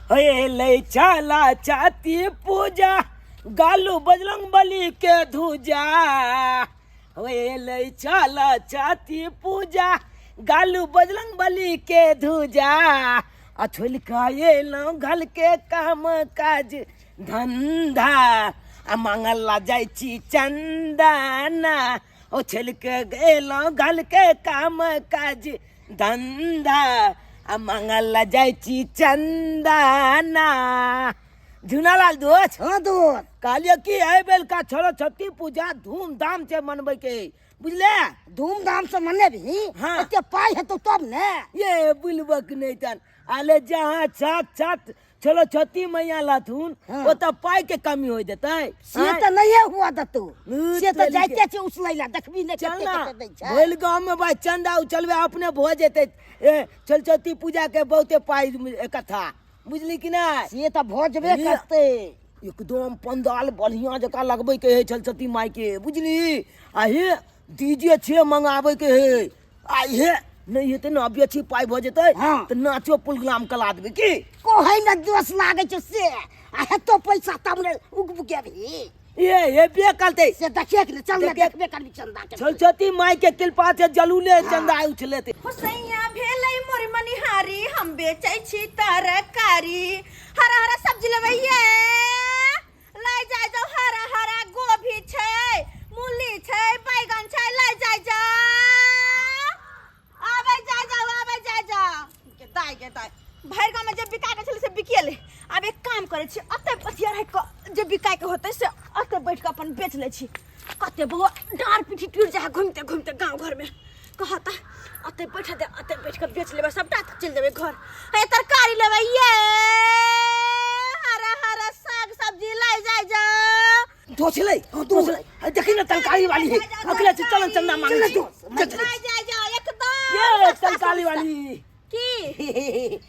हे लै चला चाती पूजा गालू बजरंग बली के धुजा हे लै चला चाती पूजा गालू बजरंग बली के धुजा आ छोलका एलहुँ घल के काम काज धंधा आ मांगला जाइ छी चंदाना ओ छलके गेलहुँ घल के काम काज धंधा आ मांगला जाइ छी चंदाना। झुनालाल दोस्त। हाँ दोस्त। कहलियो कि एहि बेलका छोड़ो छठी पूजा धूमधाम से मनबै के, बुझले? धूमधाम से मनेबही? हाँ। एते पाइ हेतौ तब ने। ये बुलबक नहीं तन आले जहाँ छत छत चलो छठी मैया लाथुन। हाँ। ओतऽ पाइ के कमी हो जेतै। से आँय? तऽ नहिये हुआ देतौ। उ से तऽ तेली के। जाइते छै उसलै ला, देखबी ने चल कते ना कते दै छै। भोल गाँव में भाई चंदा उछलबे अपने भऽ जेतै। ए चल छठी पूजा के बहुते पाइ इकट्ठा, बुझली कि नहि? से तऽ भऽ जेबे ये। करतै। एकदम पंडाल बढ़िया जकाँ लगबै के है छल छठी माई के, बुझली? आ हे डीजे छे मंगाबै के है। आ हे नहीं हेतै ने अभी अच्छी पाइ भऽ जेतै। हाँ। तऽ नाचो प्रोग्राम कला देबै की कहै ने दोस लागै छै से आ हेतौ पैसा तब ने उगबुकेबही। ये हेबे करतै। से देखिए कि ने चल ने। देखे- देखबे करबी चंदा के। छल छठी माई के कृपा से जलूले चंदा उछलेतै। हुसैया भेलै मोर मनिहारी, हम बेचै छी तरकारी। हरा हरा सब्जी लेबै ये लै जाय जाउ। हरा हरा गोभी छै, मूली छै, बैगन छै, लै जाय जाउ। आबै जाय जाउ, आबै जाय जाउ। गे दाइ, गे दाइ, भरि गाँवमे जे बिकाय के छलै से बिकिएलै। आब एक काम करै छी, अते पथिया राखि कऽ जे बिकाय के होतै से अते बैठ कऽ अपन बेच लै छी। कते बौआ डाँड़ पीठी टूटि जाइ है घुमिते घुमिते गाँव घरमे। कहता अते बैठ दे, अते बैठ कऽ बेच लेबै सबटा तऽ चलि जेबै घर। हे तरकारी लेबै ये, हरा हरा साग सब्जी लै जाय जाउ। दोस्त लै, दोस्त लै, हे देखी ना तरकारी वाली है। अकेले से चलन चंदा मांगे चल छी। दोस्त, चल, चल। लै जाय जाउ एकदम ये सस्ता तरकारी सस्ता। वाली की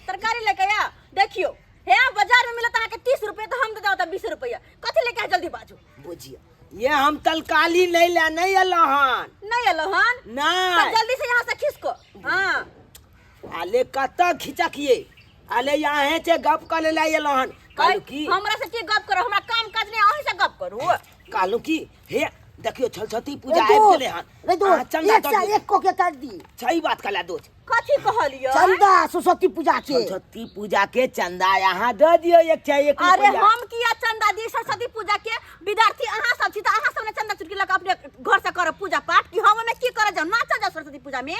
तरकारी लेके आ देखियो, हे बाजार में मिलत अहाँके 30 रुपया तऽ हम दे जाउ तऽ 20 रुपया। कथी लेके आ जल्दी बाजू। बुझियो ये हम तरकारी नहीं ले नहीं एलो हन। नहीं एलो हन? नहीं। तो जल्दी से यहाँ से खिसको। हाँ। आले कतऽ खिचकिए, आले यहाँ से गप कर ले एलो हन। कहलू की हमरा से की गप करो, हमरा काम काज नहीं, अहीं से गप करू। कहलू की हे देखियो छल छठी पूजा रे आबि दोस्त, गेलै हन। रे दोस्त, अहाँ चंदा एक दऽ सए दियौ। एक को के कर दी। सही बात कहला दोस्त। कथी कहलियो? चंदा सरस्वती पूजा के। सरस्वती पूजा के चंदा यहाँ दऽ दियौ एक चाहे एक अरे रुपैआ। हम किया चंदा दी सरस्वती पूजा के? विद्यार्थी अहाँ सब छी तऽ अहाँ सब ने चंदा चुटकी लऽ कऽ अपने घर से करब पूजा पाठ, कि हम ओहिमे की करऽ जाउ? नाचऽ जाउ सरस्वती पूजा में?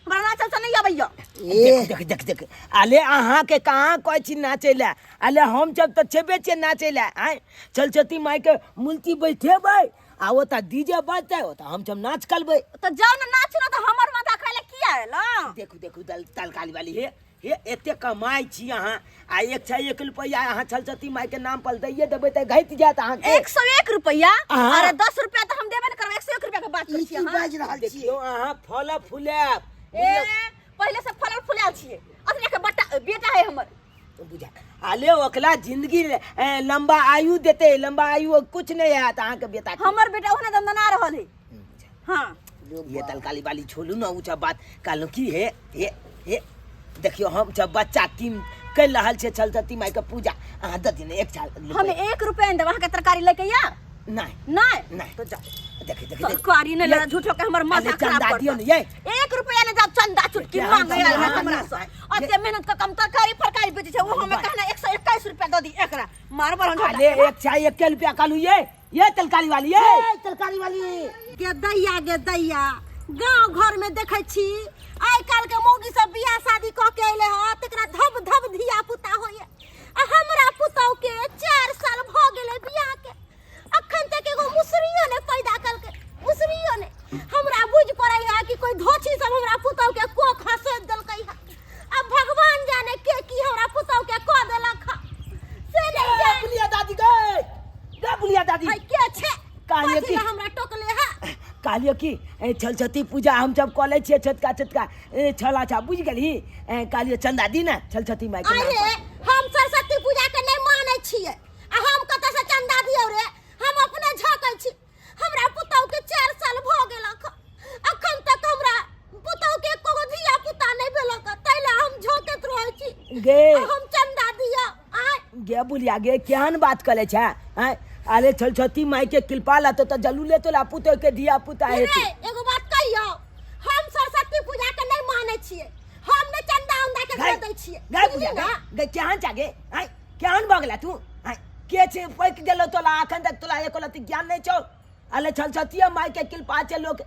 हमरा नाचल से नहीं अबैया। ए देख देख देख, आले अहाँ के कहाँ कहै छी नाचै लए? आले हम सब तऽ छेबे छियै नाचै लए। आँय सरस्वती माई के मूर्ति बैठेबै आ ओतऽ डीजे बजतै, ओतऽ हम सब नाच करबै। तऽ जाउ ने नाचू ने, तऽ हमर माथा खाय लए किया एलहुँ? देखू देखू दल तरकारी वाली, हे हे एते कमाइ छी अहाँ आ एक छै एक रुपैआ अहाँ सरस्वती माई के नाम पर दैये देबै तऽ घटि जायत अहाँके। 101 रुपया? हाँ। अरे 10 रुपया तऽ हम देबे ने करब, 101 रुपया के बात करै ई छी की अहाँ। बाजि रहल छियै? देखियौ अहाँ फल फुलायब। ए पहिले से फलल फुलायल छियै, अखने के बट्टा बेटा है हमर। बुझा आले ओकरा जिंदगी लंबा आयु देते, लंबा आयु कुछ नहीं आयत अहाँके बेटा के। हमर बेटा ओहने दंदना रहल है। हाँ। ये तलकाली वाली छोड़ू ना ऊँचा बात। कहलहुँ की हे हे हे देखियौ हम सब बच्चा तीन कर रहल छै सरस्वती माई के पूजा, अहाँ दऽ दियौ ने एक साल। हम 1 रुपया नहीं देब अहाँके तरकारी लेके या। नहीं। नहीं? नहीं। तो जाओ। देखे देखे देखे। तरकारी नहीं लेना, झूठो के हमर माथा अरे खराब चंदा करता। दियौ ने ये। 1 रुपया नहीं जाओ, चंदा चुटकी क्या मांगे चंदा आयल है मांगे? हमरा से। अते मेहनत के कम तरकारी फरकारी बेचै छै, ओहो में कहना 121 रुपया दऽ दी एकरा। मार बरन झोटा। अरे एक चाय एक रुपया कहलू ये, ये तरकारी वाली ये। ए, तरकारी वाली। गे दैया गे दैया, गांव घर में देखै छी आइ काल्हि के मौगी सब बियाह शादी कऽ के अइले हँ तकरा धब धब धिया पुता होइए, आ हमरा पुतहु के 4 साल भऽ गेलै बियाह के, अखन तक एगो मुसरियो ने पैदा कलकै, मुसरियो ने। हमरा बुझि पड़ै है कि कोई धोछी सब हमरा पुतहु के कोख हंसोति देलकै है। अब भगवान जाने के की हमरा पुतहु के कऽ देलक हँ से नहीं ए, जाने। बुलिया दादी गए, गे बुलिया दादी। है के छै? कहलियै कथी की? लए हमरा टोकले है? कहलियै की ए, छलछती पूजा हम सब कऽ लै छियै छोटका छोटका ए, छल अच्छा बुझि गेलही। ए, कहलियै चंदा दी ने छलछती माई के नाम अरे पर। हम सरस्वती पूजा के नहीं मानै छियै, आ हम कतऽ से चंदा दियौ रे? हम अपने झकै छी। हमरा पुतहु के 4 साल भऽ गेलक, अखन तक हमरा पुतहु के एको गो धिया पुता नहीं भेलक, ताहि ला हम झोंकैत रहै छी। गे। आ हम चंदा दियौ। गे बुलिया गे केहन बात करे छै आँय अरे छलछती माई के कृपा ला तो जलू ले तो ला पुतो के धिया पुता रे हेतै एगो बात कहियो, हम सरस्वती पूजा के नहीं मानै छियै, हम नहीं चंदा उंदा के गई दै छियै। गई बुझली बुलिया ना? गई गई केहन चागे आँय केहन भऽ गेला तू आँय के छै पैक गेलो तोला अखन तक तोला एको लत्ती ज्ञान नहि छौ। अरे छलछतिया माई के कृपा छै लोक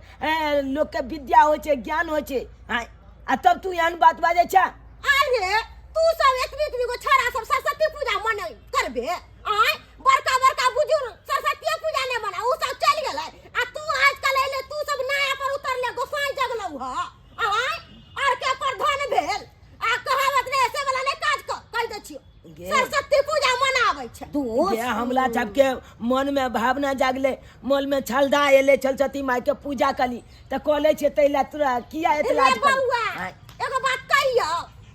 लोक के विद्या होइ छै ज्ञान होइ छै आँय आ तब तू एहन बात बाजै छै। अरे तू सब एतनी एतनी गो छोरा सब सरस्वती पूजा मने करबे आय, बड़का बड़का बुजुर्ग सरस्वती पूजा नहीं मना, उ सब चल गेलै आ तू आजकल अइले, तू सब नया पर उतरले, गोसाई जगलौ ह आय और के प्रधान भेल आ कहावत ने ऐसे वाला नहीं काज कर कह दै छियो। गे। सरस्वती पूजा मनाबै छै। दोस्त गे हमला सबके मन में भावना जागले, मन में छलदा एले छलछती माई के पूजा कली त कहले छियै तै ला तोरा किया एतला रे बौआ एगो बात कहियो,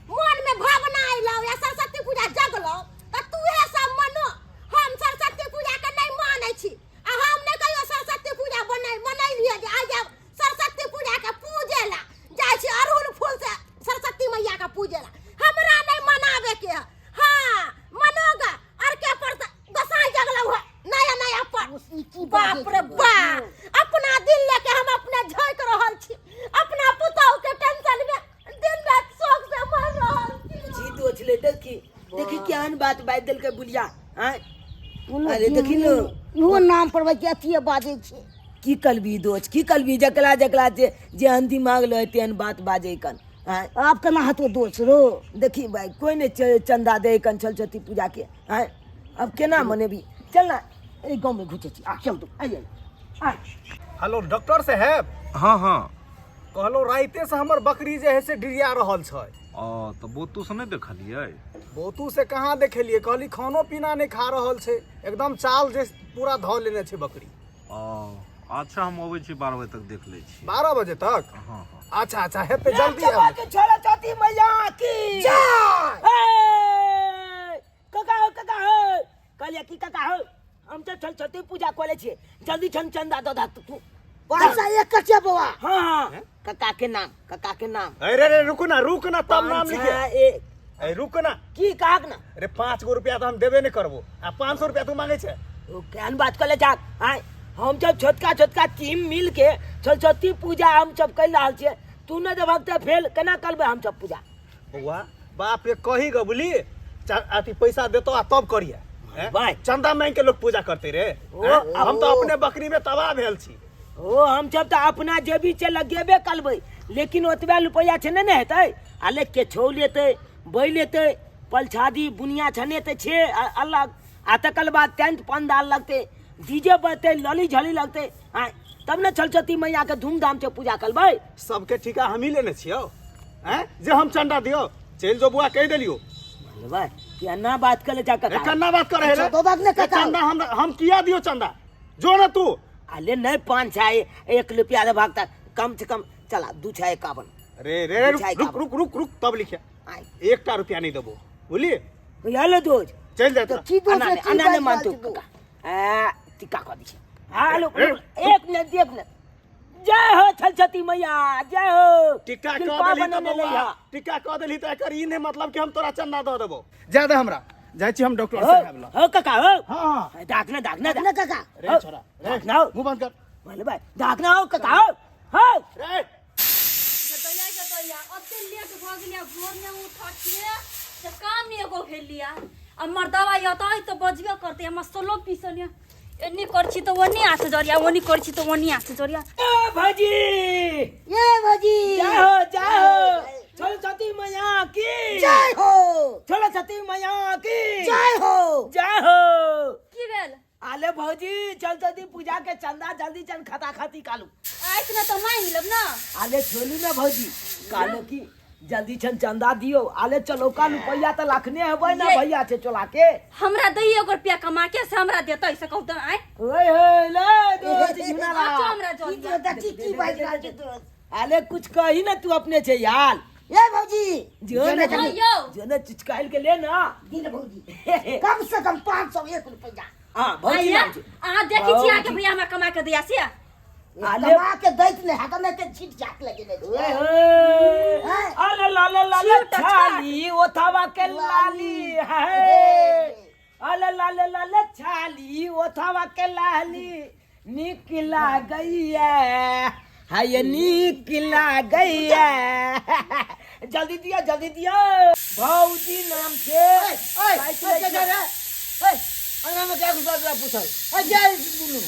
मन में भावना अइलौ या सरस्वती पूजा जगलौ त तूहे सब मनो, हम सरस्वती पूजा के नहीं मानै छी आ हम नहीं कहियो सरस्वती पूजा बनैलियै जे आइ जाब सरस्वती पूजा के पूजे ला जाइ छी अड़हुल फूल से सरस्वती मैया के पूजे ला, हमरा नहीं मनाबे के है। हाँ मनोगा और के पर गोसाई जगलौ है नया नया पर। ई की बाजै बाप रे छी? बा, अपना दिल लेके हम अपने झोंक रहल छी, अपना पुतहु के टेंशन में दिन रात शोक से मर रहल छी। जी दोछ ले देखी देखी केहन बात बाजि देलकै बुलिया आँय। कोनो अरे देखी न। इहो नाम पर बच्चा अथिये बाजै छै। की कलबी दोछ की कलबी, जकरा जकरा जे जेहन दिमाग लय तेहन बात बाजै कन आँय। आब केना हेतौ दोस रो? देखी भाई कोई नहीं चंदा दे कन छलछती पूजा के आँय, अब केना मनेबी? चल ना एहि गाँव में घुसे छी, आ चल तू आइए आ। हेलो डॉक्टर साहेब। हाँ हाँ। कहलो राइते से हमर बकरी जे है से डिरिया रहल छै। ओ तऽ बोतू से नहि देखलियै? बोतू से कहाँ देखेलियै, कहली खानो पीना नहीं खा रहल छै, एकदम चाल जे पूरा धऽ लेने छै बकरी। ओ अच्छा हम अबै छी 12 बजे तक देख लै छी। 12 बजे तक? हाँ हाँ। अच्छा अच्छा हेतै जल्दी आबू। छलछती मैया की जय। ए, काका हो काका हो, कहलियै की काका हो, हम तऽ छलछती पूजा करै छियै, जल्दी छन चंदा दऽ दह तू। पैसा एक कचे बौआ। हाँ हाँ काका के नाम, काका के नाम। अरे रे रुकू ना रुक ना तब नाम पाँच, लिखे। छह, एक। अरे रुक ना। की कहक ना? अरे 5 गो रुपया तो हम देबे नहीं करबो आ 500 रुपया तू मांगे छे। ओ केहन बात कर ले जाक आय, हम सब छोटका छोटका टीम मिल के छलछती पूजा हम सब कर रहल छियै, तू नहि देबहक तऽ फेल केना करबै हम सब पूजा? बौआ बाप रे कही गो बुली अथी पैसा देतो आ तब करिए। भाई। चंदा मांग के लोग पूजा करते रे। ओ, हम तो अपने बकरी में तबाह भेल छी। ओ हम सब तऽ अपना जेबी से लगेबे करबै, लेकिन ओतबे रुपैआ छै ने हेतै, आ ले के छौ लेतै बै लेतै पलछादी बुनिया छनेतै छे अलग, आ तकर बाद टेंट पंडाल लगतै, डीजे बजतै, लली झली लगतै, आँय तब ने छलछती मैया के धूमधाम से पूजा करबै। सबके ठीका हमही लेने छियौ हैं जे हम चंदा दियो, चलि जो बुआ कहि देलियो। भाई केना बात करे जा काका? केना बात करे रे? तो बात ने काका। चंदा हम किया दियो चंदा, जो ना तू। अरे नहीं 5 6 1 रुपया दे भागता, कम से कम चला 2 6 51। रे रे दू छः रुक एकावन। रुक रुक रुक तब लिखे। आय। 1 रुपया नहीं देबो बुझलिए? Hello those. चल जा तो की दोज अना रे, ने, की अना ने बात मानतो बात काका। आ, टीका कऽ दै छै। हेलो, रे, एक मिनट, एक मिनट। जय हो छलछती मैया, जय हो। टीका कऽ कृपा देलही तऽ बनने बौआ, लइहा। टीका कऽ देलही तऽ एकर ई नहि मतलब कि हम तोरा चंदा दऽ देबो। जा दे हमरा, जाइ छी हम डॉक्टर हो, साहेब लग। हो काका, हो। हाँ, हाँ। दाखना, दाखना, दाखना काका। रे हो, छोरा, रे। दाखना हो। मुंह बंद कर। बोले भाई, दाखना हो काका, हो। हो। रे। गदैया, गदैया, ओते लेट भऽ गेलिया, भोर में उठऽ के से काम नहि एगो भेलिया। आ मर्दवा अतै तऽ बजबे करतै, हम मसलो पीसलिया। एन्नी कर छी तऽ ओन्नी हाथ जरिया, ओन्नी कर छी तऽ ओन्नी हाथ जरिया। ए भौजी। ए भौजी। जय हो, जय हो। छलछती मैया की जय हो। छलछती मैया की जय हो। जय हो। की भेल? आले भौजी, छलछती पूजा के चंदा जल्दी चल खता खाती कालू। आइत ना तो मांग लेब ना। आले छोलू ना भौजी, कालो की जल्दी छन चंदा दियो। आले चलो का रुपया त लाखने हेबै ना ये- भैया छे चोला के। हमरा दैय एगो रुपया कमा के से हमरा देतै से कहू त आइ। ओए हे ले दोस्त झुना ला। अच्छा हमरा की जल्दी। दोस्त, देखी की बाजि रहल छै दोस्त। आले कुछ कही ना तू अपने छे यार। ए भौजी, जो ना हाँ, यौ। जो ना चुचकाइल के ले ना। दिल भौजी, कम से कम 501 रुपया। हां भौजी आइया, नाम छे। अहाँ देखै छी अहाँके भौजी। भैया हमरा कमा के दैया से। आले कमा के दैत नहि हैत, नहि तऽ छीट झाट लगेने छै। ओए होए। हैं? अरे लाले लाले छीट छाली, ओथावा के लाली है। अले लाल लाल छाली ओथवा के लाली नीक लागैया, हाय नीक लागैया। जल्दी दियो, जल्दी दियो। भौजी नाम से ओए, ओए, के जा रे? ओए, अंगना में क्या घुसा दिया पूछल? ओए, जा दुनू।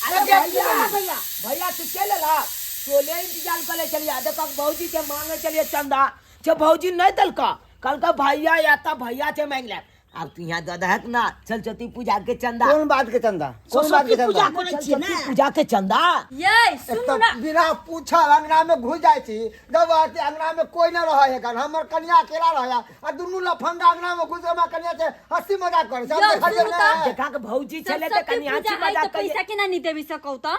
अरे भैया, भैया, भैया तू चल ला, टोले इंतजार करे चलिया। देखो भौजी के मांगे चलिए चंदा, जो भौजी नहीं दलका, कल का भैया आता भैया से मांग ले। अब तू यहाँ दे दहक ना सरस्वती पूजा के चंदा। कोन बात के चंदा? कोन बात के सरस्वती पूजा चंदा? करै छियै ने? सरस्वती पूजा के चंदा। ये एक सुनू तो ना, बिना पूछल अंगना में घुस जाइ छी, जब आते अंगना में कोई न रहे है, हमर कन्या अकेला रहे आ दुनू लफंगा अंगना में घुस हमरा कन्या से हंसी मजाक करे छै। हम यौ, देखलियै सुनू ने। तऽ। देखा के भौजी छले त सरस्वती कनी हंसी पूजा है मजाक तऽ पैसा करिए। केना नहीं देबी सकौ तऽ?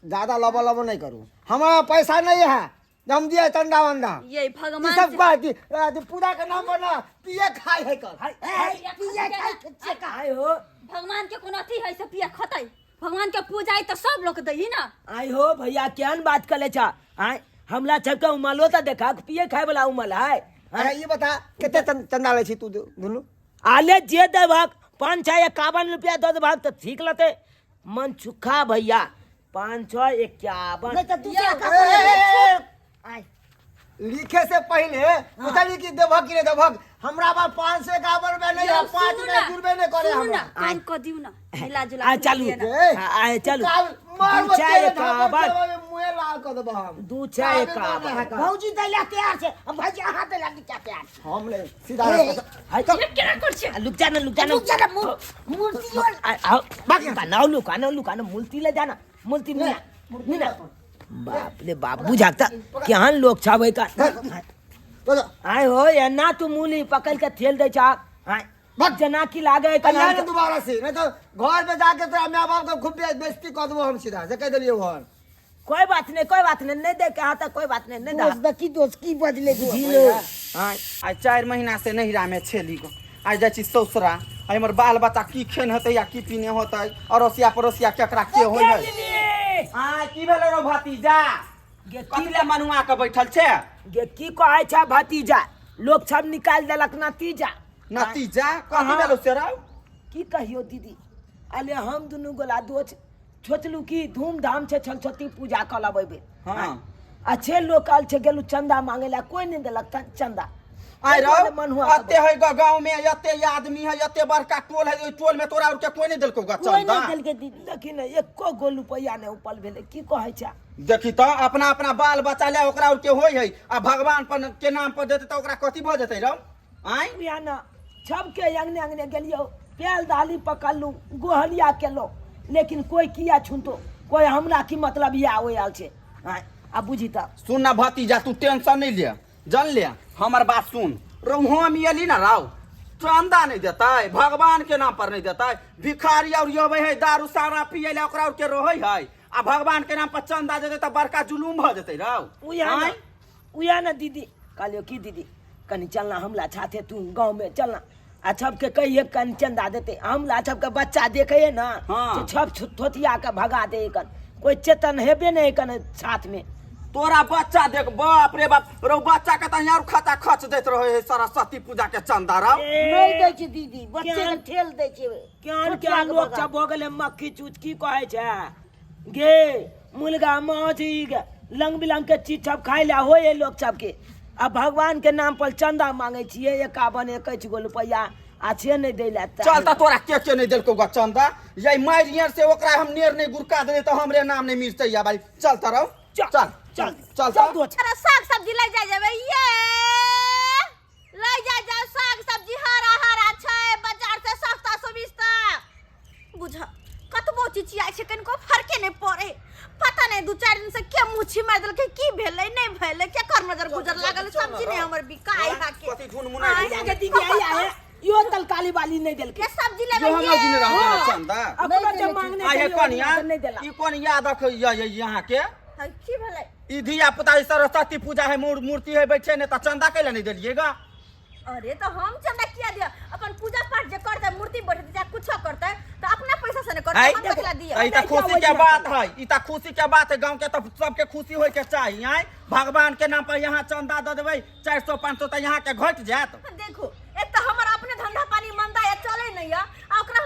ज्यादा लबो लबो नहीं करू, हमारा पैसा नहीं है हम दिए चंदा वंदा। ये ई भगवान सब से- बात पूजा के नाम पर ना पिए खाए है कर। हाय, ए, हाय, पिए खाए के छियै का? हाय हो। भगवान के कोनो अथी है से पिया खतै? भगवान के पूजा है तऽ सब लोग दही ना। आय हो भैया, केहन बात कर छा? आय हमला सबके उमलो त देखा पिए खाए वाला उमल है। अरे ये बता कते चंदा लै छी तू दुनू? आले जे देबहक 551 रुपया दऽ देबहक तऽ ठीक लते। मन चुखा भैया 551। नहीं तऽ दूसरा का ए, ए, ए, ए, आय। लिखे से पहले पूछली कि देबहक कि नहीं देबहक। हमरा पास 551 रुपया नहीं है, यौ, 5 सुनू रुपया ना, जुड़बे नहीं करे सुनू हमरा। ना, काम कऽ दियौ ना, मिला जुला आ के चलू दिअ ना। ए, आ चलू। काल मार दू चारि तेरे एकावन। धापर के मुँहे लाल कऽ देबह हम। दू चारि काबिल एकावन। बने है का। भौजी दै ला तैयार छै, आ भौजी अहाँ दै ला क्या तैयार छै? हम ले सीधा ए, रास्ता। हाय, ये केना कर छियै? रुक जा ना, रुक जा ना। रुक जा ना, मूर्ति और आओ, लुकाना, लुकाना, लुकाना, मूर्ति ले जाना, मूर्ति नहीं नहीं ना। बाप रे बाप, बुझाता केहन लोग छावे का। बोलो। आय हो एना तू मूली पकड़ के ठेल दे छा। आय भाग। जना की लागे कहिया कना ने दोबारा से नहीं तो घर पे जाके तोरा माय बाप के खूब बेइज्जती कऽ देबो हम, सीधा से कह देलियै हन। कोई बात नहीं, कोई बात नहीं, नहीं दे के आता कोई बात नहीं, नहीं दोस्त दा। देखी दोस्त की बजले दोस्त। बुझी लो। आय आइ 4 महीना से नैहरा में छेली गो, आइ जाइ छी ससुरा। आइ हमर बाल बच्चा की खेन हेतै या की पीने होतै, अड़ोसिया पड़ोसिया केकरा के होइ है। आ की भेलै रौ भतीजा? गे की कथी ले मनुआ के बैठल छै? गे की कहै छै भतीजा, लोग सब निकाल देलक नतीजा। नतीजा कथी भेलौ से रौ? की कहियो दीदी, अले हम दुनू गोला दोस्त सोचलू कि धूमधाम से सरस्वती पूजा कऽ लेबै। हाँ। अच्छे लोग आयल छै, गेलू चंदा मांगे ला, कोई नहीं देलक चंदा। आइ रौ मन हुआ एते है ग गाँव में, एते आदमी है, एते बड़का टोल है, ओहि टोल में तोरा और के कोई नहीं देलकौ ग कोई चंदा? नहीं देलकै दीदी। देखी ने एको गो रुपैआ नहीं उपल भेलै। की कहै छै? देखी तऽ अपना अपना बाल बच्चा ले ओकरा और के होइ है, आ भगवान पर के नाम पर देतै तऽ ओकरा कथी भऽ जेतै रौ? आँय उएह ने सबके अंगने अंगने गेलियौ, पेल दाली पकड़लू, गोहलिया केलहुँ, लेकिन कोई किया छुनतो कोई हमरा की मतलब इएह ओहि आयल छै। आँय आ बुझी तऽ सुन ना भतीजा, तू टेंशन नहीं ले, जान ले हमर बात सुन। रौ हम एली ना रौ, चंदा नहीं देतै, भगवान के नाम पर नहीं देतै। भिखारी और अबै है दारू सारा पियै ले, ओकरा और के रहै है, आ भगवान के नाम पर चंदा देतै तऽ बड़का जुलूम भऽ जेतै रौ। उएह ने आँय? उएह ने दीदी कहलियौ की दीदी कनि चलना हमला छाथे तू गाँव में चलना, आ सबके कहिए कनि चंदा देते। हमला सबके बच्चा देखे ना हाँ। तो सब थोथिया के भगा दे, कन कोई चेतन हेबे नहीं कन साथ में। तोरा बच्चा देख, बाप रे बाप रौ, बच्चा के तऽ यहाँ खाता खच दैत रहे है सरस्वती पूजा के चंदा रौ। नहीं दै छै दीदी, बच्चे के ठेल दै छै। केहन छोटिया केहन के लोग बगा। सब भऽ गेलै मक्खी चूच। की कहै छै गे, मुर्गा माछ ई रंग बिरंग के चीज सब खाय लए होइ है लोग सबके, आ भगवान के नाम पर चंदा मांगे छियै 51 21 गो रुपैआ, आ से नहीं दै लए चल तऽ तोरा के के नहीं देलकौ ग चंदा? यही मारि से ओकरा हम नेर नहीं गुरका देने तऽ हमरे नाम नहीं मिलतै या भाई। चल तऽ रौ, चल, चल चल, चल चल तऽ। दोस्त। हरा साग सब्जी ले जाय जेबै ये, ले जाय जाओ साग सब्जी हरा हरा छै, बाजार से सस्ता सुविस्ता। बुझ कतबो चिचियाइ छै कनिको फरके नहि पड़े। पता नहि 2-4 दिन से के मुछी मारि देलकै, की भेलै नहि भेलै, केकर नजर गुजर लागल, सब्जी नहि हमर बिकाइ हाके। कथी झुन मुनाइ आइ के दीदी आइ आए यो तलकाली वाली नहीं देलकै। के सब्जी लेबै यो हमरा ये? दिने रहल चंदा। अपना जब मांगने आइ हे गेलियै, कनिया, नहीं देला। ई कोन याद रख यहाँ के? हँ, की भेलै? ई धिया पुता ई सरस्वती पूजा है, मूर्ति है बैठे ने, तऽ चंदा कैला नहीं देलिएगा? अरे तो हम चंदा किया दिया? अपन पूजा पाठ जे करते, मूर्ति बैठते या कुछो करते तो अपना पैसा से ने करते, है हम कथी दिया? ई तऽ खुशी के बात है, ई तऽ खुशी के बात है, गांव के तऽ सबके खुशी होय के चाही। आय भगवान के नाम पर यहाँ चंदा दऽ देबै 400-500 तऽ यहाँ के घटि जायत। देखो एक तो हमर अपने धंधा पानी मंदा है, चले नहीं है, आ ओकरा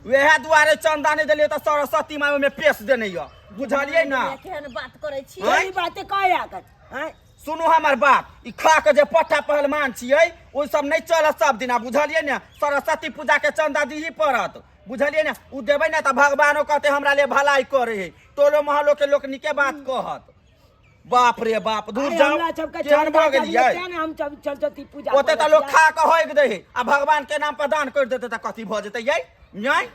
वएह दुआरे चंदा नहि देलियै तऽ सरस्वती माय ओहिमे पेश देने यऽ, बुझलियै ना? केहन बात करै छी? आँय? ई बात कहै आकत आँय? सुनू हमर बात, ई खा के जे पट्टा पहलवान छियै ओहि सब नहि चलत सब दिना, बुझलियै ने? सरस्वती पूजा के चंदा दिही पड़त, बुझलियै ने? ओ देबै ने तऽ भगवानो कहते हमरा ले भलाई करे है, टोलो मोहल्लो के लोक नीके बात कहत। बाप रे बाप, दूर अरे जाओ, हमरा सबके केहन चंदा भऽ गेलियै? तें ने हम सब सरस्वती पूजा ओते तऽ करै लोक छियै। खा कऽ होइक दै है आ भगवान के नाम पर दान कर देते तऽ कथी भऽ जेतै यै? न्याय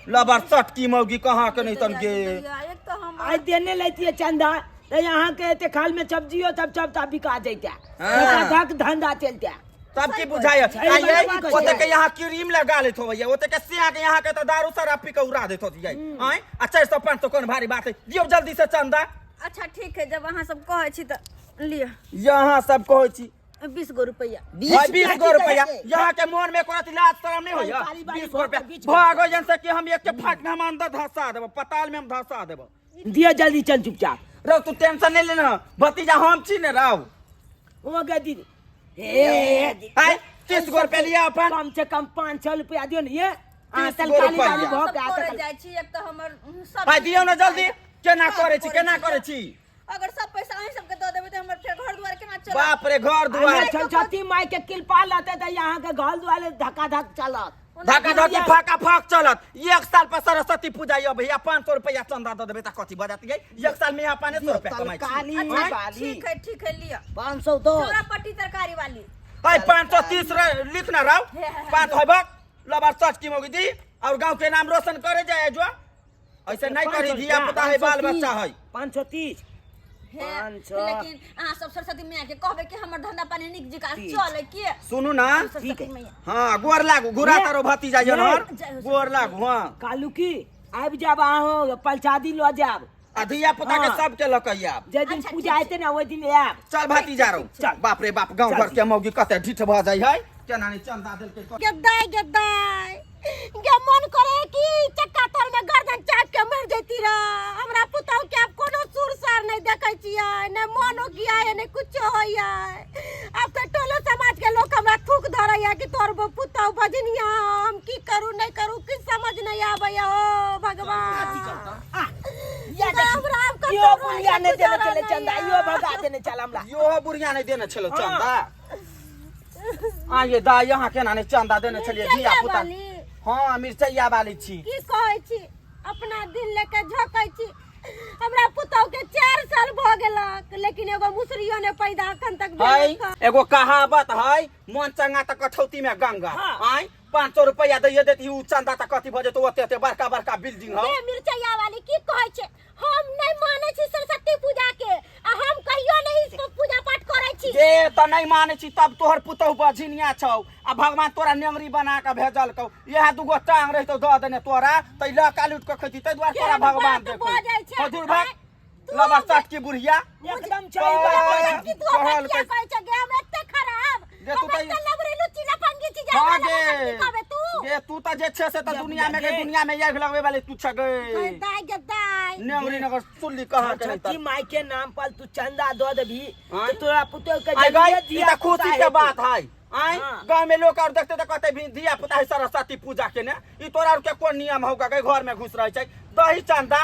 लबर सटकी मौगी कहाँ के नहीं तन गे। एक तऽ हम आइ देने लैतियै चंदा तऽ अहाँके एते खाल में सब्जियो सब सबटा बिका जैते। हाँ। धक धंधा चलते। तब की बुझाय? सही बात कहै ओते छै। के यहाँ क्रीम लगा लेत होइए, ओते के सिया के यहाँ के तऽ दारू शराब पी के उड़ा देत होतियै। आँय, आ 400 500 कोन भारी बात है? दियौ जल्दी से चंदा। अच्छा ठीक है, जब अहाँ सब कहै छी तऽ लिअ। यहाँ सब कहै छी। 20 गो रुपैआ। भाई, 20 गो रुपया यहाँ के मन में कोनो लाज शरम नहीं होइया? तरकारी बारी 20 गो रुपया बीच में। भागो जन से कि हम एक के फाट में हम अंदर धंसा देब, पताल में हम धंसा देब। दिअ जल्दी, चल चुपचाप। रौ तू टेंशन नहीं लेना भतीजा, हम छी ने राव। ओ गे दीदी, हे। आय 30 गो रुपया लिया अपन। कम से कम 500 रुपया दियौ ने ये। अहाँ 30 गो तरकारी रुपैआ। बारी भऽ सब के आ करे तकल। जाइ छी, एक तऽ हमर सब आय दियौ ने जल्दी। केना करै छी, केना करै छी? अगर सब पैसा अहीं सबके दऽ देबै तऽ हमर फेर घर दुआर केना चलत? बाप रे, घर दुआर। अरे सरस्वती माय के कृपा लते तऽ यहाँ के घर दुआर धक्का धक चलत। धक्का धक्की फाका फाक चलत। एक साल पर सरस्वती पूजा यो भैया 500 रुपया चंदा दऽ देबै तऽ कथी भऽ जात यै? एक साल में यहाँ 500 रुपया कमाइ छी। तरकारी अच्छा वाली। ठीक है, ठीक है, लिअ। 500 दो। चौरा पट्टी तरकारी वाली। आय 530 लिख ना राव। पाँच है बक लबर सच की मोगी दी और गांव के नाम रोशन करे जाए जो ऐसे नहीं करी, धिया पुता है, बाल बच्चा है। 530। हे, 500। लेकिन अहाँ सब सरस्वती मैया के कहबै कि हमर धंधा पानी नीक जकाँ 30। चले के। सुनू ना। सरस्वती मैया। हाँ गोर लागू, घुरा तारो भतीजा जनहर। जय हो। गोर लागू। हाँ कालू की आबि जाब, अहाँ प्रसादी लऽ जाब। आ धिया पुता के हाँ। सबके लऽ के आयब। जे दिन अच्छा, पूजा ठीक। हेतै ने ओहि दिन आयब। चल भतीजा रो। चल। बाप रे बाप, गांव चल। घर के मौगी कते ढीठ भऽ जाइ है, केना नहीं चंदा देलकै। गेदाय गेदाय गे, मन करे कि चक्का तर में गर्दन चाट के मर जैती रह। हमरा पुतहु के आब कोनो सुर सार नहीं देखै छियै, ने मन ओकिया है ने कुछो होइया। आब तऽ टोलो समाज के लोग हमरा थूक धरैया कि तोर पुतहु भजनिया। हम की करू नहीं करू किछु समझ नहीं आबैया। ओ भगवान, राम राम। इहो कतौ बुढ़िया नहि देने गुजारा छलै नहि चंदा, यऽ। इहो भगा देने छल हमरा। यो बुढ़िया नहीं देने छलो चंदा। आ ये दा यहाँ केना नहीं चंदा देने छलियै धिया मिरचैया पुता? वाली। हाँ मिरचैया वाली छी। की कहै छी, अपना दिल लेके झोकै छी। हमरा पुतहु के 4 साल भऽ गेलक लेकिन एगो मुसरियो ने पैदा अखन तक है भेलक हँ। एगो कहावत है, मन चंगा तऽ कठौती में गंगा। हाँ। आय 500 रुपया दैये देती उ चंदा तऽ कथी भऽ जेतौ? ओते ओते बड़का बड़का बिल्डिंग हौ। गे मिरचैया वाली, की कहै छै? हम नहि मानै छी सरस्वती पूजा के आ हम कहियो नहि इस पूजा पाठ करै छी। जे तऽ नहीं मानै छी तब तोहर पुतहु बझिनिया छौ आ भगवान तोरा नेंगरी बना के भेजलकौ। इएह दूगो टांग रहितौ दऽ देने तोरा तऽ लका लूट के खैती, ताहि दुआरे तोरा केहन भगवान बात देखै। बजै छै? हजूर भाग। आँय, तू लबर चटकी बुढ़िया। एकदम सही बात। की तू हमरा कहल किया कै- कहै छै गे? हम एते खराब, गे, तू हम तऽ- एते लबरी लुच्ची लफंगी छी जे हाँ हमरा गे। लबरी की कहबे तू? गे तू तऽ जे छै से तऽ दुनिया में गे गे। दुनिया में आगि लगबै वाली तू छ गे। दाय गे दाय। नेंगरी नगर सुल्ली कहाँ के नहीं छठी माय के नाम पर तू चंदा दऽ देबही आँय? तऽ तोरा पुतोह के आइ जल्दिए गई, ई धिया तऽ पुता खुशी के हेतौ। बात है। आइ हाँ। गाँव में लोग और देखते तऽ कहते भी धिया पुता है सरस्वती पूजा के ने, ई तोरा आर के कोन नियम होगा गई घर में घुस रहे छै दही चंदा?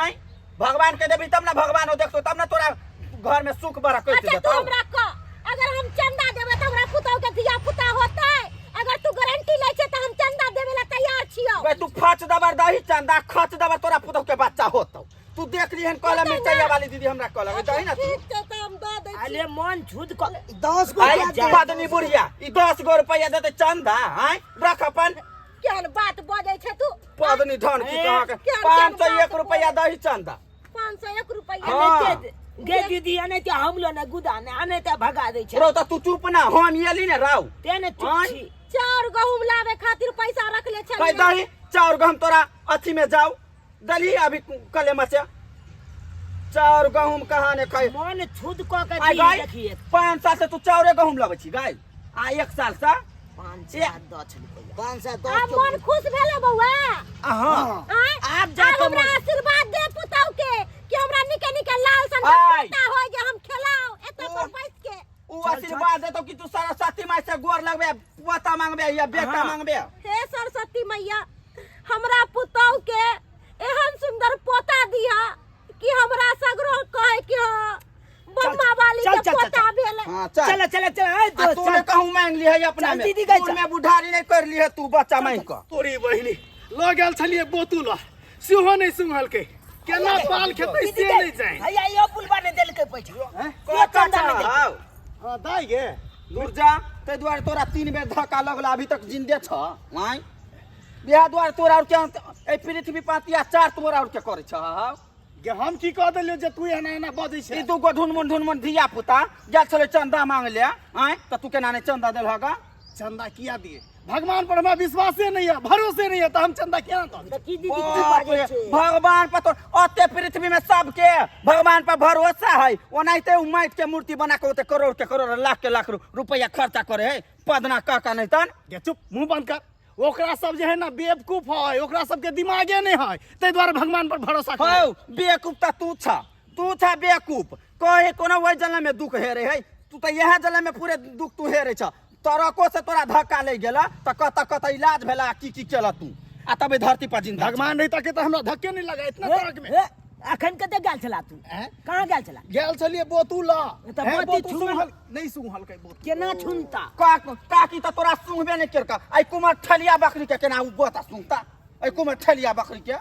आइ भगवान के देबी तब ना भगवान देखतो, तब ना तोरा घर में सुख बरकत अच्छा तू देतौ। हमरा कह, अगर हम चंदा देबै तऽ हमरा पुतहु के धिया पुता होतै? अगर तू गारंटी लै छै तऽ हम चंदा देबै ला तैयार छियौ। बे तू फच दबर दही चंदा खच दबर तोरा पुतहु के बच्चा होतौ। तू देख लिहन कहला होतै ना। मिरचैया वाली दीदी हमरा कहलक दही ना तू। ठीक छै तऽ हम दऽ दै छी। अरे मन छुद क 10 गो आइ रुपया दे। पदनी बुढ़िया ई 10 गो रुपया देतै चंदा? आइ रख अपन। केहन बात बजै छै तू? पदनी धन की ए, कहाँ के केहन 501 बात रुपया दही चंदा। 501 रुपया। हाँ। गे दीदी, एनाहिते हमलो ने गुदा ने एनाहिते भगा दै छै। रौ तऽ तू चुप ना, हम एली ने राउ। ते ने चुप आँय? छी। चाउर गहूम लाबे खातिर पैसा रखले भाई छलियै। दही चाउर गहूम तोरा अथी में जाओ दली अभी कले मचे चाउर गहूम कहाँ ने खाइ। मन छुद क के आइ दी गाय देखिए। 5 साल से तू चाउरे गहूम लबै छी गाय, आ 1 साल से 510 रुपया। 510। आब मन खुश भेलो बौआ? हाँ। आँय? आब जा आब कऽ हमरा मन- आशीर्वाद दे पुतहु के कि हमरा निके निके लाल सन के आय। पोता होय जे हम खेलाओ एतऽ पर बैस के। उ आशीर्वाद देतो कि तू सरस्वती माई से गोर लगबे, पोता मांगबे या बेटा हाँ। मांगबे। हे सरस्वती मैया, हमरा पुतहु के एहन सुंदर पोता दिया कि हमरा सगरो कहे कि हाँ बम्मा वाली चल, के चल, चल, पोता भेल हाँ चल चल चल चल ए आ दोस्त तू चल ने कहूँ मांग ली है अपना चल में दीदी गई, तू चल। में बुढ़ारी नहीं कर ली है तू बच्चा मांग के तोरी बहिनी लऽ गेल छलियै बोतुल सेहो नहि सुंघलकै केना पाल खेतै दीदी से गई। नहि जानि भैया यो पुलवा ने देलकै पैसा को चंदा नहि देलकै। हौ हँ दाइ गे दुर्जा ताहि दुआरे तोरा 3 बेर धक्का लगला अभी तक जिंदे छ आँय बियाह दुआरे तोरा और के एहि पृथ्वी पातिया चार तोरा और के करै छ हौ गे हम की कह देलियौ जे तू एना एना बजै ई छै दूगो ढुनमुन ढुनमुन धिया पुता गेल छलै चंदा मांग ले आँय तऽ तू केना नहि चंदा देलह गा चंदा किया दिए भगवान पर हमरा विश्वासे नहीं है भरोसे नहीं है तो हम चंदा केना दऽ दियै? की दीदी की बाप बाजै रे, छै भगवान पर तो ओते पृथ्वी में सबके भगवान पर भरोसा है ओनाहिते उ माटि के मूर्ति बना के ओते करोड़ के करोड़ लाख के लाख रुपया खर्चा करे है पदना काका नहीं तन गे चुप मुंह बंद कर ओकरा सब जे है ना बेवकूफ है ओकरा सबके दिमागे नहीं है ताहि दुआरे भगवान पर भरोसा करे हौ बेवकूफ त तू छ तू छ बेवकूफ कहे कोनो ओहि जलम में दुख हेरे है तू त इएह जलम में पूरे दुख तू हेरे छ तड़को से तोरा धक्का लागि गेल त कत कत इलाज भेला की की केल तू आ तबे धरती पर जिंदा भगवान नहीं तके तऽ हमरा धक्के नहीं लगा इतना सड़क में ए, अखन कतऽ गेल छला तू हैं? कहाँ गेल छला गेल छलियै बोतू ला तऽ हैं, बोती बोतू छुमल- सुंघल नहीं सुंघलकै बोतू केना छुनता का काकी त तोरा सुंघबे नहीं केलका आई कुमार ठलिया बकरी के केना उ बोता सुंघता आई कुमार ठलिया बकरी के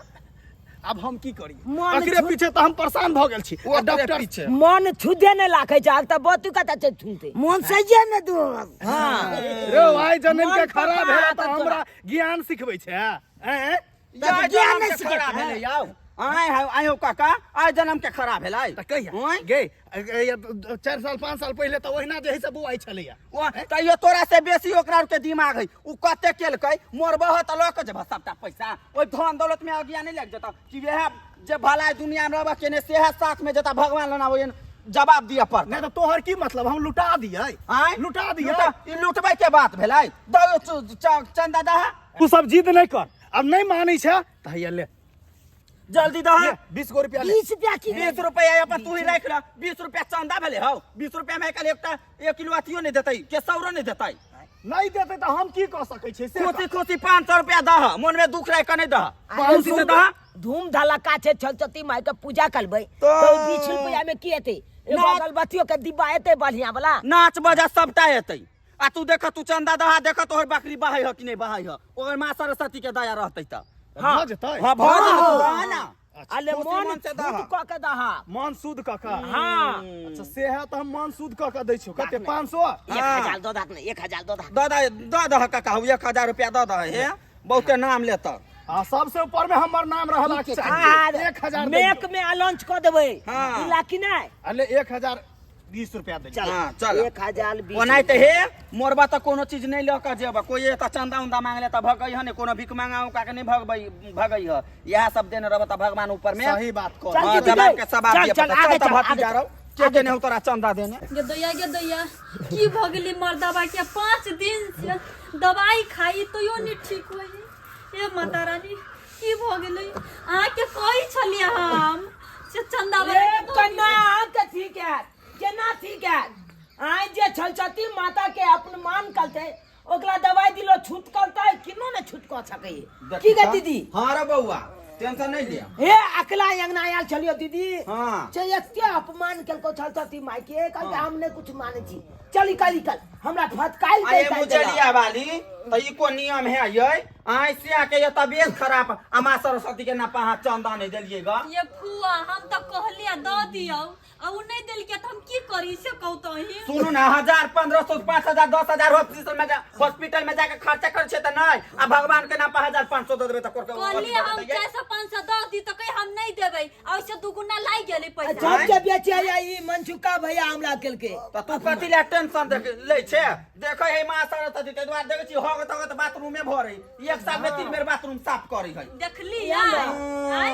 आब हम की करी मन एकरे छू- पीछे तऽ हम परेशान भऽ गेल छी आ ओकरे डॉक्टर पीछे मन छुदे नहि लाखै छै आब तऽ बोतू कतऽ छै छुनते मन सहिए ने दोस्त हाँ रे भाई जनम के मन खड़ा पका भेल तऽ तऽ हमरा ज्ञान सिखबै छै हैं या ज्ञान जनम नहि के सिखै खड़ा भेलै आउ आय हाय आय हो काका आय जनम के खड़ा भेलै तऽ कहिया आँय? गे 4 साल 5 साल पहिले तऽ ओहिना जे है से बौआइ छलैया ओ तैयो तोरा से बेसी ओकरा आर के दिमाग है उ कते केलकै मरबह तऽ लऽ के जेबह सबटा पैसा ओहि धन दौलत में अगिया नहीं लागि जेतह कि वएह जे भलाई दुनिया में रहबह केने सेह साथ में जेता भगवान लना ओहन जवाब दिअ पड़तै नहि तऽ तोहर की मतलब हम लुटा दियै आँय लुटा दियै ई लुटबै के बात भेलै दऽ चंदा दह तू सब जिद नहि कर अब नहि मानै छै तऽ हैया ले जल्दी दह ले, 20 गो रुपया ले 20 रुपया की 20 रुपया अपन तू ही राख ल 20 रुपया चंदा भेलै हौ 20 रुपया में काल्हि एकटा 1 किलो अथियो नहि देतै केसौरो नहि देतै नहि देतै तऽ हम की कऽ सकै छियै से खुशी खुशी 500 रुपया दह मन में दुख राख के नहि दह खुशी से दह धूम धड़ाका छै छलचती माय के पूजा करबै तो- तो 20 रुपया में की हेतै एगो ना- अगरबत्तियो के डिब्बा एतै बढ़िया वाला नाच बजा सबटा एतै आ तू देख तू चंदा दहा देख तोहर बकरी बहै ह कि नहि बहै ह ओकर माँ सरस्वती के दया रहतै तऽ भऽ जेतै हाँ भऽ जेतै दह ना अले खुशी मन मन से दह। शुद्ध कऽ के दहा मन शुद्ध कऽ कऽ हाँ अच्छा से है तऽ हम मन शुद्ध कऽ कऽ दै छियौ कते 500 1000 दऽ दहक ने 1000 दऽ दहक दऽ दह दऽ दह काका हौ 1000 रुपया दऽ दह हे बहुते नाम लेतऽ आ सबसे ऊपर में हमर नाम रहबाक चाही 1000 मेक में लॉन्च कऽ देबै हाँ। इला कि नहि अले 1020 रुपया दे चल हाँ, चल। 1020 ओनाहिते हे मोरबा तऽ कोनो चीज नहि लऽ कऽ जेबऽ कोइ एतऽ चंदा उंदा मांगले तऽ भगै ह ने कोनो भीख मांगा उका के नहि भगबै भगै ह इएह सब देने रहबऽ तऽ भगवान ऊपर में सही बात कह चल हाँ, दीदी, जवाब के सवाब चल, दिअ चल, पड़तै। आगे चल तऽ चल, भतीजा आगे रौ के देने हौ तोरा चंदा देने गे दैया गे दैया की भऽ गेलै मर्दबा के 5 दिन से दवाई खाई तैयो नहीं ठीक होई हे माता रानी की भऽ गेलै अहाँके कहै छलियै हम से चंदा ए बला के दऽ कन्या अहाँके ठीक है केना ठीक है आइ जे छलछती माता के अपमान करते ओकरा दवाई दिलो छूट करते किनो ने छूट कऽ सकैए की गे दीदी हाँ रे बौआ टेंशन नहीं लिया हे अकला अंगना आयल छलियो दीदी हाँ। से एते अपमान केलको छलछती माय के कहलकै हम नहि कुछ मानै छी चल निकल निकल हमरा फटकाइल अरे दे मुजलिया वाली तो ई को नियम है ये आइ से के ये तबियत खराब आ माँ सरस्वती के ना पहा चंदा नहीं देलिए गा ये फुआ हम तऽ कहलियै दऽ दियौ आ उ नहि देलकै तऽ हम की करी से कहू तऽ अहीं सुनू ना 1000 1500 5000 10000 हॉस्पिटल में जा हॉस्पिटल में जाके खर्चा कर छे त नहीं आ भगवान के नाम पर 1500 दे देबे त कोर के कहलियै हम 400 500 दऽ दी तऽ कही हम नहि देबै आ ओहिसँ दुगुना लागि गेलै पैसा सब जे बेचे आया ई मनचुका भैया हमरा केलकै त तू कथी ले टेंशन देख लै छे देखै है माँ सरस्वती ताहि दुआरे देखै छी हगत हगत बाथरूमे भरै एक साल में 3 बेर बाथरूम साफ करै है देखली आइ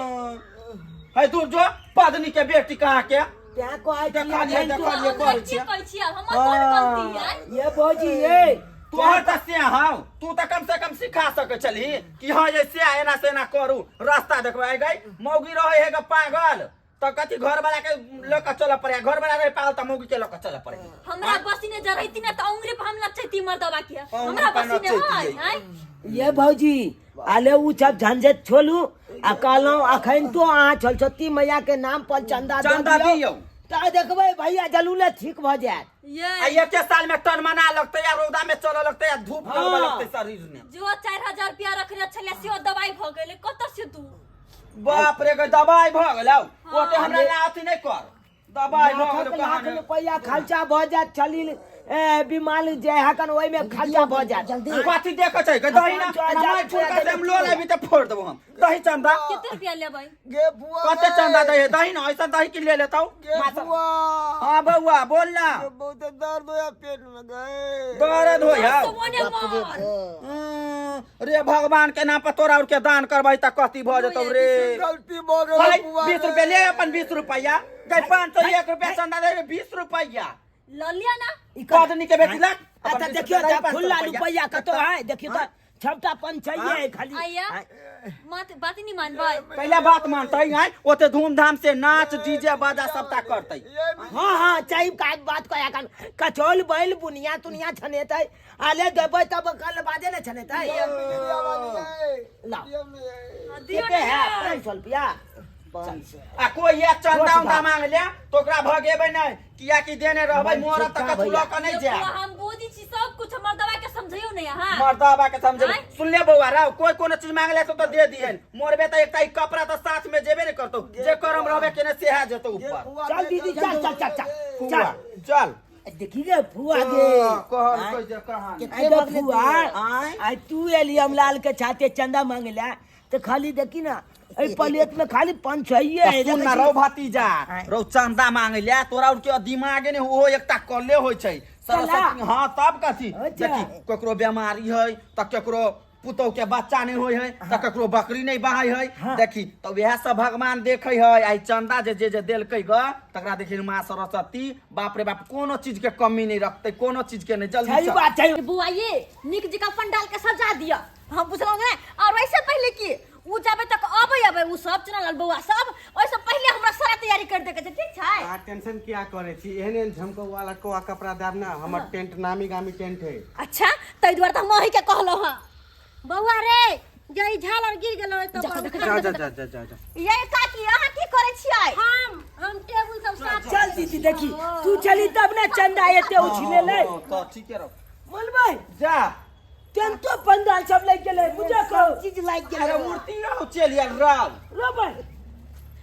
है दूर जो पदनी के बेटी कहाँ के तें कहै छी देखलियै अखन तू- देखलियै हमरा करै की छियै कहै छियै हमर कोन गलती आइ ये भौजी ये तोहर तऽ से हौ तू तऽ कम से कम सिखा सकै छलही कि हँ ये से एना से एना करू रास्ता देखबै आइ गई मौगी रहै है ग पागल तऽ कथी घर वाला के लऽ कऽ चलऽ पड़ै घर वाला रहै पागल तऽ मौगी के लऽ कऽ चलऽ पड़ै हमरा बसीने जरैती ने तऽ अंगुरी पर हम नचैती मर्दबा के अंगुरी हमरा पर बसीने नचैती। है आइ ये भौजी आले उ सब झंझट छोलू आ कहलहुँ अखन तो अहाँ सरस्वती मैया के नाम पर चंदा दऽ चंदा दियौ। दियौ। तऽ देखबै भैया जलूले ठीक भऽ जायत। ये आ एके साल में टन मना लगतै आ रौदा में चलऽ लगतै आ धूप लगबऽ लगतै शरीर में। जो 4000 रुपया रखने छलियै सेहो दवाई भऽ गेलै, कतऽ से दू? बाप रे गे, दवाई भऽ गेलौ। ओते हमरा ना अथी नहि कर, दवाई भऽ लाखक गेलौ लाख कहानी। रुपैआ खर्चा भऽ जायत, चली ए, बीमार जे हकन ओहिमे खर्चा भऽ जायत। जल्दी। कथी देखै छै गे? दही ना 5000 माय फुलका से हम लो लेबी तऽ फोड़ देबो हम। दही चंदा। कते रुपया लेबै? गे बुआ कते गे। चंदा दै है? दही ना ऐसा दही की ले लेतौ। गे बुआ। हाँ बउआ बोल ना। गे बहुत दर्द होया पेट में गे। दर्द होय हौ। सोने मर। रे भगवान के नाम पर तोरा और के दान करबै तऽ कथी भऽ जेतौ रे? गलती भऽ गेल भाई, बुआ 20 गे। रुपया ले अपन, 20 रुपया गई, 501 रुपया चंदा दे, 20 रुपया लऽ लिअ ना। पदनी के बेटी लग। अच्छा देखियो तऽ खुला रुपैआ कतौ है, देखियो तऽ छबटा पंचैये है खाली। आइया मत बात नहीं मानबै। पहले बात मानतै आय, ओते धूमधाम से नाच डीजे बाजा सबटा करतै। हाँ हाँ चाही का बात कया कन कचौल बैल बुनिया तुनिया छनेतै, आले देबै तब कल बाजे ने छनेतै। लाओ। दियौ कते ने। है 500 रुपया? आ कोई ये चंदा उंदा मांग ले तो ओकरा भगेबै नहीं, कियाकि देने रहबै मोरब त कछु लऽ कऽ नहीं जायब। बौआ, हम बुझै छी सब कुछ, हमर दवा के समझियौ ने अहाँ। मर्दाबा के समझे। आँय? सुन ले बौआ राव, कोई कोनो चीज मांग ले तो दे दिहन, मोरबे त एकटा ई कपड़ा त साथ में जेबे ने करतौ, जे करम रहबे केने सेहा जेतौ ऊपर। चल दीदी चल चल चल चल फुआ चल। चल। देखी रे फुआ गे। कहल कोई जे कहानी। आइ गे फुआ, आँय? आइ तू एली हम लाल के छाते चंदा मांगे ला तो खाली देखी ना एहि प्लेट में खाली 500 है। सुन ना रौ भतीजा, रौ चंदा मांगे ले तोरा और के दिमागे ने ओहो एकटा कले होय छै सरस्वती। हाँ तब कथी? अच्छा। देखी ककरो बीमारी है त ककरो पुतोह के बच्चा नहीं होय है त ककरो बकरी नहीं बहाय है। देखी त वएह सब भगवान देखे है। आई चंदा जे जे जे देलकै ग तकरा देखी माँ सरस्वती बाप रे बाप कोनो चीज के कमी नहीं रखते, कोनो चीज के नहीं। जल्दी सही चल। बात छै। बुआ ये नीक जकाँ पंडाल के सजा दिया, हम पुछलहुँ ने। और वैसे पहले की उ जाबे तक अबै अबै उ सब चुनल बौआ सब, ओहिसँ पहिले हमरा सारा तैयारी कर देके छै, ठीक छै? अहाँ टेंशन किया करै छी? एहन एहन झमकौआ लटकौआ कपड़ा देब ना, हमर टेंट नामी गामी टेंट है। अच्छा ताहि दुआरे तऽ हम अहीं के कहलहुँ हँ। बौआ रे जे ई झालर गिर गेलो तो जा, जा, जा जा जा जा जा जा। ये काकी अहाँ की करै छियै? हम टेबुल सब साफ। चल दीदी देखी तू चली तब ने चंदा एते उछले ले। हाँ, तऽ ठीके रहो। बोलबै जा। टेंटो पंडाल सब लागि गेलै बुझा कहो। सब चीज लागि गेलै। अरे मूर्ति रहो चलि आयल राव। रोबे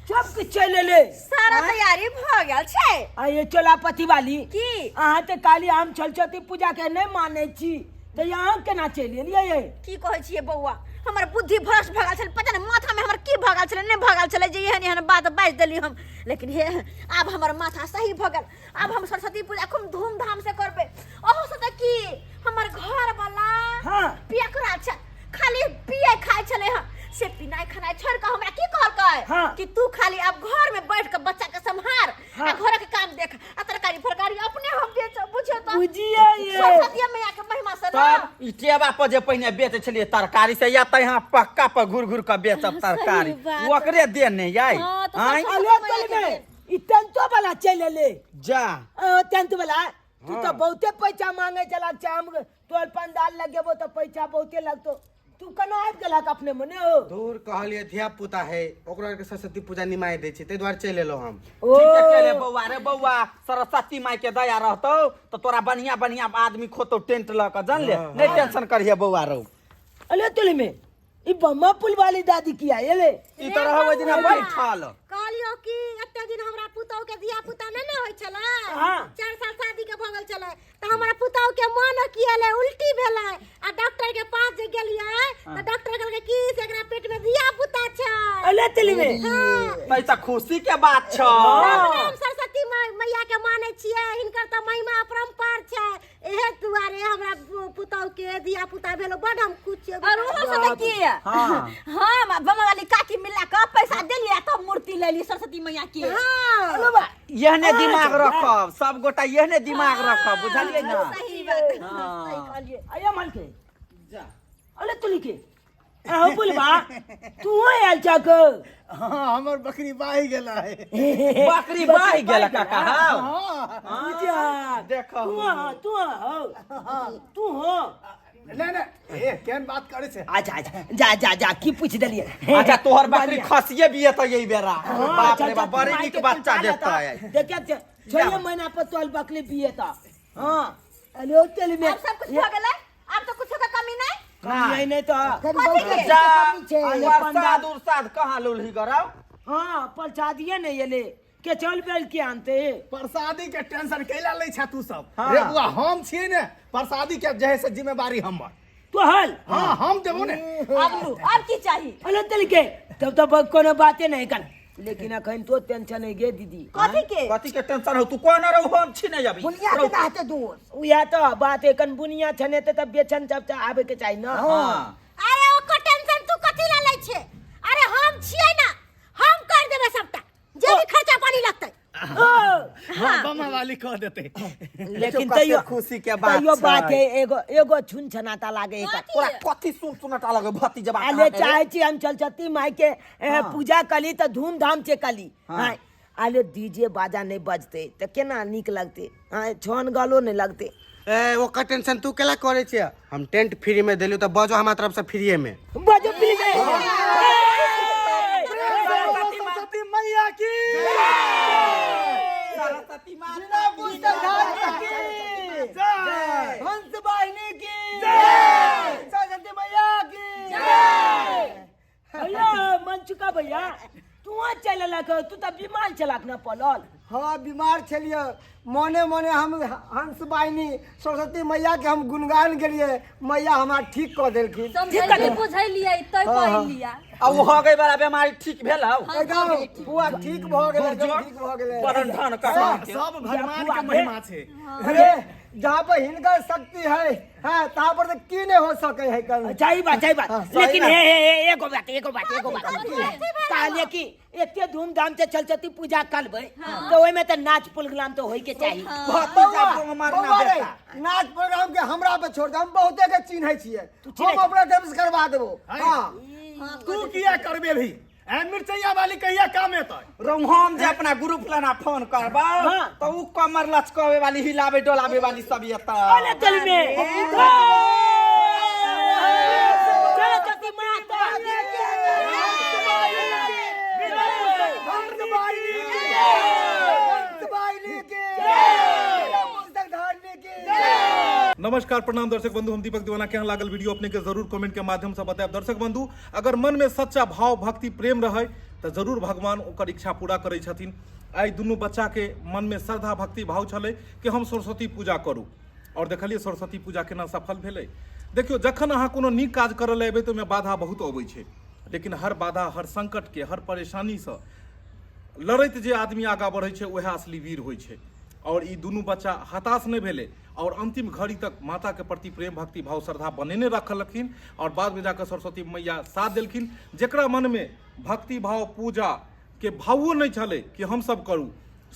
सब किछु चलि एलै। सारा तैयारी भऽ गेल छै। आ ये चोलापति वाली की? अहाँ तऽ काली हम सरस्वती पूजा के नहि मानै छी तऽ अहाँ केना चलि एलियै ये? की कहै छियै बौआ, हमर बुद्धि भ्रष्ट भऽ गेल छलै, पता नहि माथा में हमर की भऽ गेल छलै, नहि भऽ गेल छलै जे एहन एहन बात बाजि देली हम। लेकिन हे आब हमर माथा सही भऽ गेल, आब हम सरस्वती पूजा खूब धूमधाम से करबै। अहू से तऽ की हमर घर वाला हाँ। पियकरा छै, खाली पिए खाइ छलै हँ, से पिनाइ खनाइ छोड़ि कऽ हमरा की कहलकै हाँ। कि तू खाली आब घर में बैठ कऽ बच्चा के सम्हार हाँ। आ घरक काम देख आ तरकारी फरकारी अपने हम बेचब, बुझियौ तऽ। बुझियै ये। सरस्वती मैया के महिमा से ना। तब ई टेबा पर जे पहिने बेचै छलियै तरकारी से या तऽ यहाँ पक्का पर घुर घुर कऽ बेचब तरकारी, बात। ओकरे देने याई। हाँ, तऽ आँय? सरस्वती अरे मैया के चल में देन। ई टेंटो वाला चलि एलै। जा। टेंट वाला तू तऽ बहुते पैसा मांगे छला, हम तोर पंडाल लगेबो तऽ पैसा बहुते लगतो, तू केना आबि गेलक अपने मने हो? दूर कहलिए धिया पुता है ओकरा के सरस्वती पूजा निमाय दै छी, ताहि दुआरे चलि एलहुँ हम। ओ ठीक केले बौआ रे बौआ, सरस्वती माई के दया रहतौ तऽ तोरा बढ़िया बढ़िया आदमी खोतौ टेंट लऽ कऽ, जानले? नहीं टेंशन करिहे बौआ रौ। अरे तोले में ई बम्मा पुल वाली दादी किया एले? ई तऽ रहौ ओहि दिना बैठल। कहलियो कि एते दिन हमरा पुतहु के धिया पुता नहि ने होइ छलै, हाँ। 4 साल शादी के भऽ गेल छलै, तऽ हमरा पुतहु के मन की एलै उल्टी भेलै आ डॉक्टर के पास जे गेलियै तऽ डॉक्टर कहलकै कि से एकरा पेट में धिया पुता छै। अले तेली में। हाँ। तै तऽ खुशी के बात छौ। तब ने हम सरस्वती मैया के मानै छियै, हिनकर तऽ महिमा अपरम्पार छै, एहे दुआरे हमरा पुतहु के धिया पुता भेलो, बड हम खुश छियै। और ओहो से तऽ की? हाँ। हम आ बमा वाली काकी मिला कऽ पैसा देलियै तब मूर्ति लेलियै सरस्वती मैया के। हाँ। अरे बा। एहने दिमाग रखब सब गोटा, एहने दिमाग रखब, बुझलियै ना? सही बात। हाँ। सही कहलियै। अये मालके। जा। अरे तुली के अहो बुलबा तू आयल छक? हाँ, हमर बकरी बाहि गेल है। बकरी बाहि गेल काका? हाँ बुझा। देखो। तू हो, तू हो, तू हो। नहि नहि, ए केहन बात करै छै। अच्छा अच्छा, जा जा जा, की पूछ देलियै। अच्छा, तोहर बकरी खसिए बियतै एहि बेरा। हाँ, बाप चल, रे बाप, चल, बड़ी माय नीक के बच्चा चल, देतै। देखिए, 6 महीना पर तोहर बकरी बियता। हाँ, हेलो, चल में। आब सब कुछ भऽ गेलै, आब तो कुछो के कमी नहीं। कमी नहीं तो एखन बहुत कथी के? कमी जा छै। अरे प्रसाद उरसाद कहाँ लोलही गराव? हाँ, प्रसादिए नहीं एले के चल बेल के आनते। प्रसादी के टेंशन कैला लै छै तू सब? हाँ। रे बुआ, हम छियै ने, प्रसादी के जे है से जिम्मेवारी हमर। तोहल? हाँ, हम देबो ने। अब लू, अब की चाही? अरे चल के तब तो कोनो बाते नहीं कर, लेकिन अखन तो टेंशन है गे दीदी। कथी के? कथी के टेंशन हो? तू कोन रहू, हम छी नहीं अभी। बुनिया के ना हेतै दोष। उएह तो बात, एखन बुनिया छने तऽ बेचन सब तऽ आबे के चाही ना। हाँ। अरे ओकर टेंशन तू कथी ला लै छे? अरे हम छियै ना, हम कर देबै सबटा, जे भी खर्चा पानी लगतै। हाँ, बमा वाली कह देते। लेकिन कते तैयो खुशी के बात तैयो बात छै। है, एगो एगो छुन छनाता लागे एकर। तोरा कथी सुन सुनटा लगे भतीजबा? अले चाहे छी हम चलचती माई के पूजा कली तऽ धूमधाम से कली। हाँ, अले डीजे बाजा नहीं बजते तऽ केना नीक लगते? हाँ, छन गलो नहीं लगते। ए, ओकर टेंशन तू केला करे छियै? हम टेंट फ्री में देलियो, तऽ बजो हमरा तरफ से फ्रीए में। बजो प्लीज। सरस्वती मैया की। सरस्वती माता बिना पुस्तक धारी की जय। हंस वाहिनी की जय, सरस्वती मैया की जय। भैया मनचुका भैया, तू चल लक, तू तऽ बीमार छलक ना पलल? हाँ, बीमार छलियै, मने मने हम हंस वाहिनी सरस्वती मैया के हम गुणगान गेलियै, मैया हमरा ठीक कऽ देलखिन। समझैली बुझैलियै तै कहलियै। आ ओ हो गई वाला बीमारी ठीक भेल हौ? एकदम बुआ, ठीक भऽ गेलै, एकदम ठीक भऽ गेलै। बड़न धन कमा के। सब भगवान के महिमा छै। अरे, जहाँ पर हिनकर शक्ति है, हाँ, तहाँ पर तऽ की नहि हो सकै है कल। सही बात, सही बात। हाँ, सही लेकिन बात। हे हे हे, एगो बात, एगो बात, एगो बात कहलिए कि एते धूमधाम से चलचती पूजा करबै तऽ ओहिमे तऽ नाच प्रोग्राम तऽ होय के चाही। भतीजा को मारना। बौआ रे, बेटा नाच प्रोग्राम के हमरा पे छोड़ दे, हम बहुते के चिन्है छियै। चिन्है? हम अपना तरफ से करवा देबो। हाँ। तू किया करबे भी? ए मिर्चैया वाली कहिया काम एतै? रहू, हम जे अपना ग्रुप लना फोन करबा हाँ। तो उ कमर लचकावे वाली, हिलावे डोलावे वाली सब एतै। अरे चल में चलचती माता। हंस वाहिनी की, हंस वाहिनी की, बिना पुस्तक धारने की। नमस्कार, प्रणाम दर्शक बंधु, हम दीपक दीवाना। केहन लागल वीडियो, अपने के जरूर कमेंट के माध्यम से बतायब। दर्शक बंधु, अगर मन में सच्चा भाव, भक्ति, प्रेम रहे तऽ जरूर भगवान ओकर इच्छा पूरा करै छथिन। आइ दुनू बच्चा के मन में श्रद्धा, भक्ति भाव छलै कि हम सरस्वती पूजा करू, और देखलियै सरस्वती पूजा केना सफल भेलै। देखियौ, जखन अहाँ कोनो नीक काज करऽ लए एबै तऽ ओहिमे बाधा बहुत अबै छै, लेकिन हर बाधा, हर संकट के, हर परेशानीसँ लड़ैत जे आदमी आगाँ बढ़ै छै, उएह असली वीर होइ छै। और ई दुनू बच्चा हताश नहि भेलै और अंतिम घड़ी तक माता के प्रति प्रेम, भक्ति भाव, श्रद्धा बनेने रखलखिन और बाद में जाकर सरस्वती मैया साथ देलखिन। जकरा मन में भक्ति भाव, पूजा के भावो नहि छलै कि हम सब करू,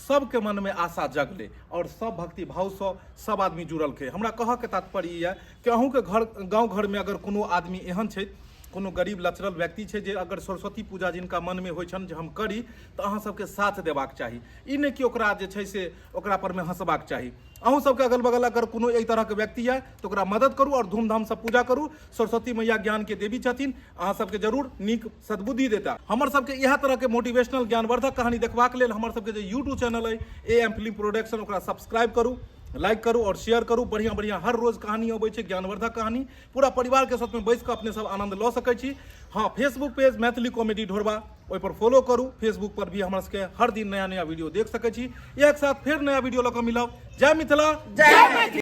सबके मन में आशा जगलै और सब भक्ति भावसँ सब आदमी जुड़लकै। हमरा कहऽके तात्पर्य ई यऽ कि अहूँके घर, गाँव घरमे अगर कोनो आदमी एहन छै, कोनो गरीब लचरल व्यक्ति छै, जे अगर सरस्वती पूजा जिनका मनमे होइ छनि जे हम करी, तऽ अहाँ सबके साथ देबाक चाही। ई नहि कि ओकरा जे छै से ओकरा परमे हँसबाक चाही। अहूँ सबके अगल बगल अगर कोनो एहि तरहके व्यक्ति यऽ तऽ ओकरा मदद करू आओर धूमधामसँ पूजा करू। सरस्वती मैया ज्ञानके देवी छथिन, अहाँ सबके जरूर नीक सद्बुद्धि देता। हमर सबके इएह तरहके मोटिवेशनल, ज्ञानवर्धक कहानी देखबाक लेल हमर सबके जे यूट्यूब चैनल अइ ए एम फिल्म प्रोडक्शन, ओकरा सब्सक्राइब करू, लाइक करू आओर शेयर करू। बढ़िआँ बढ़िआँ हर रोज कहानी अबै छै, ज्ञानवर्धक कहानी, पूरा परिवार के साथ में बैस कऽ अपने सब आनंद लऽ सकै छी। हाँ, फेसबुक पेज मैथिली कॉमेडी ढोरबा, ओहि पर फॉलो करू। फेसबुक पर भी हमरा सबके हर दिन नया नया वीडियो देख सकै छी। एक साथ फेर नया वीडियो लऽ कऽ मिलब। जय मिथिला, जय मैथिली।